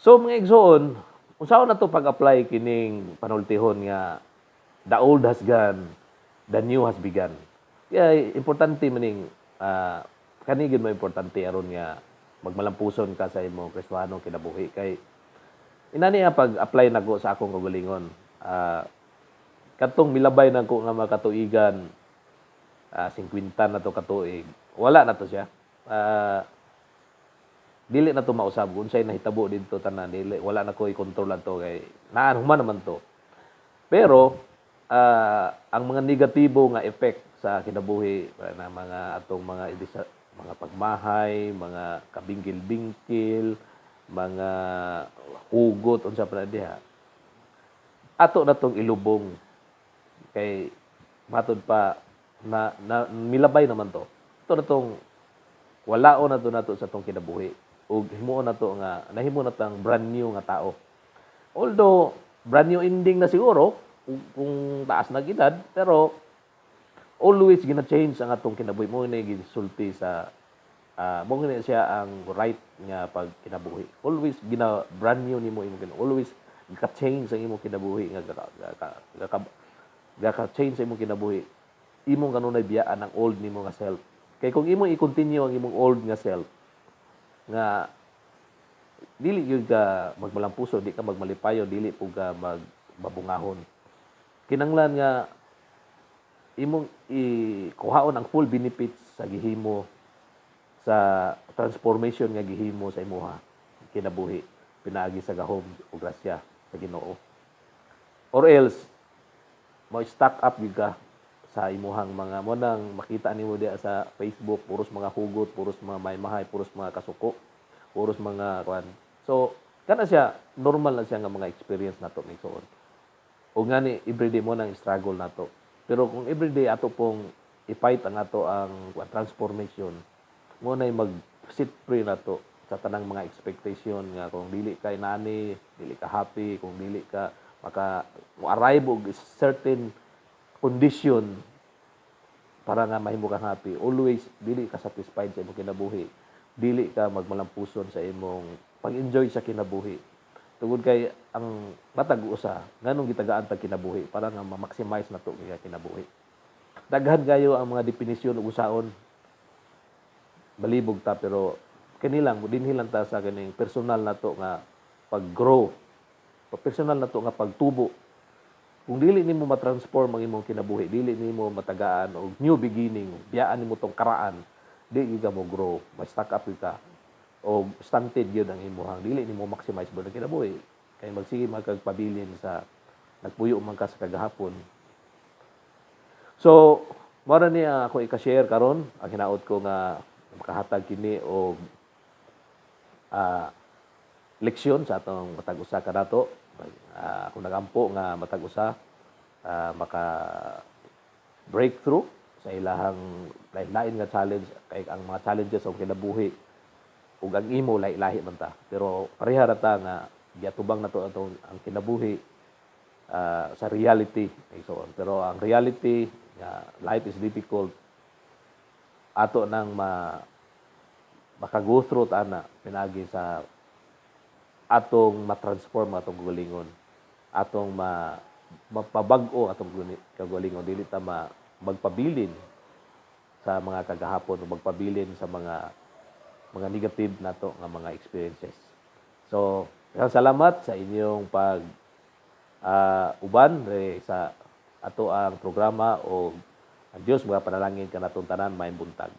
So, mga igsoon, unsaon na to pag-apply kining panultihon nga "The old has gone, the new has begun"? Kaya importante maning kani gyud mo, importante aron nga magmalampuson ka sa imong Kristohanong kinabuhi, kay inani ang pag-apply nako sa akong kaugalingon. Katong milabay nako nga makatuigan, 50 na to katuig, wala na to siya. Dili na to mausab kung unsay nahitabo didto tanan, dili, wala na ko i-control ato kay naan human naman to. Pero ang mga negatibo nga effect sa kinabuhi na mga atong mga mga pagmahay, mga kabingkil-bingkil, mga hugot, unsa pa na diha, ato na tong ilubong kay matod pa na milabay naman to. Ito na tong walaon na to nato sa tong kinabuhi ug himuon na to nga nahimo na tang brand new nga tao. Although brand new ending na siguro kung taas na edad, pero always gina change ang atong kinabuhi. Mo ni gisulti sa mo ni siya ang right nga pag kinabuhi. Always gina brand new nimo imong kinabuhi. Always ka change ang imong kinabuhi nga gaka change sa imong kinabuhi. Imong kanunay biyaan ang old nimo nga self. Kay kung imong i-continue ang imong old nga self nga dili gyud ka magmalampuso, di ka magmalipayo, dili pud ka magmabungahon. Kinanglan nga imong ikuhaon ang full benefits sa gihimo, sa transformation nga gihimo sa imuha kinabuhi pinaagi sa gahom o grasya sa Ginoo. Or else mo stuck up gyud ka sa imuhang mga mo nang makita nimo diya sa Facebook, puros mga hugot, puros mga maymahay, puros mga kasuko, puros mga kuan. So kana siya, normal na siya nga mga experience nato, mga igsoon. O ngani everyday mo nang struggle nato. Pero kung everyday ato pong i-fight ang ato ang kuan, transformation mo na mag set free nato sa tanang mga expectation nga kung dili ka inani, dili ka happy, kung dili ka maka mo arrive og certain condition para nga mahimo kang happy. Always dili ka satisfied sa imong kinabuhi, dili ka magmalampuson sa imong pag-enjoy sa kinabuhi, tungod kay ang matag usa, nganong gitagaan tag kinabuhi? Para nga ma-maximize nato nga kinabuhi. Daghan kayo ang mga definisyon ug usaon, balibog ta, pero kini lang, dinhi lang ta sa kining personal nato nga pag-grow, personal nato nga pagtubo. Kung dili nimo ma-transform ang imong kinabuhi, dili nimo matagaan og new beginning, biyaan nimo tong karaan, di gyud ka mo grow, ma-stuck up gyud ka o stunted gyud ang imuhang, dili nimo maximize ba ang kinabuhi kay magsige man kag pabilin sa nagpuyo man ka sa kagahapon. So mao ra niya ako ika-share karon. Ang hinaot ko nga makahatag kini og leksyon sa atong matag usa kanato. Ako nagampo nga matag usa maka breakthrough sa ilahang lain-lain nga challenge, kay ang mga challenges sa kinabuhi ug ang imo, lahi-lahi man ta, pero pareha ra ta nga giatubang nato atong ang kinabuhi sa reality and so on. Pero ang reality nga life is difficult, ato nang ma maka go through ta ana pinagi sa atong ma-transform atong kaugalingon, atong ma mapabag-o atong kaugalingon. Dili ta ma magpabilin sa mga kagahapon o magpabilin sa mga negative nato nga mga experiences. So, daghang salamat sa inyong pag uban re sa ato ang programa o ang Dios mga panalangin kanatong tanan. Maayong buntag.